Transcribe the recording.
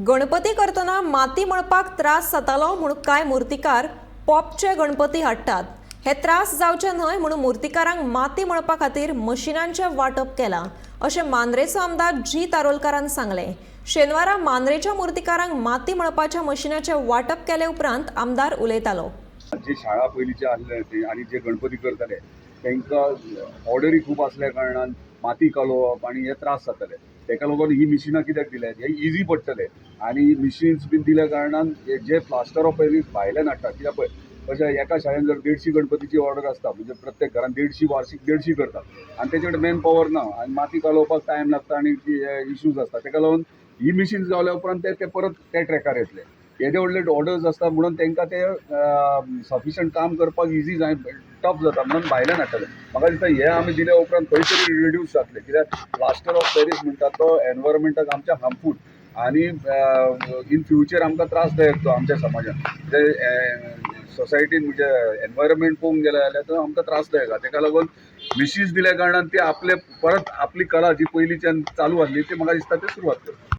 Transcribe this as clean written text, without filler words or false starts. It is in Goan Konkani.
गणपती करतना माती मळपाक त्रास जातालो म्हूण कांय मुर्तीकार पॉपचे गणपती हाडटात. हे त्रास जावचे न्हय म्हूण मुर्तीकारांक माती मळपा खातीर मशिनांचें वांटप केलां, अशें मांद्रेचो आमदार जी तारोलकारान सांगलें. शेनवारा मांद्रेच्या मुर्तीकारांक माती मळपाच्या मशिनाचें वांटप केले उपरांत आमदार उलयतालो. जे शाळा पयलींचे आसले ते आनी जे गणपती करताले तांकां ऑर्डरी खूब आसल्या कारणान माती कालोवप आनी हे त्रास जाताले. ताका लागून ही मिशिनां कित्याक दिल्यात, हे इजी पडटले. आनी मिशिन्स बीन दिल्या कारणान हे जे प्लास्टर ऑफ पॅरीस भायल्यान हाडटात, कित्याक पळय कशें एका शाळेन जर 150 गणपतीची ऑर्डर आसता, म्हणजे प्रत्येक घरान 150, वार्षीक 150 करतात आनी तेचे कडेन मॅन पॉवर ना आनी माती कालोवपाक टायम लागता आनी इश्यूज आसता. ताका लागून ही मिशिन्स गावल्या उपरांत ते ते परत त्या ट्रॅकार येतले. येदे व्हडले ऑर्डर्स आसता म्हणून तांकां ते सफिशंट काम करपाक इजी जाय, टफ जाता म्हणून भायल्यान हाडटाले. म्हाका दिसता हे आमी दिल्या उपरांत खंय तरी रिड्यूस जातले, कित्याक प्लास्टर ऑफ पॅरीस म्हणटा तो एनवायरमेंटाक आमच्या हार्मफूल आनी इन फ्युचर आमकां त्रासदायक तो आमच्या समाजान. म्हणजे सोसायटीन, म्हणजे एनवायरमेंट पळोवंक गेले जाल्यार तो आमकां त्रासदायक आहा. ताका लागून मिशीन्स दिल्या कारणान ती आपले परत आपली कला जी पयलींच्यान चालू आसली ती म्हाका दिसता ते सुरवात करता.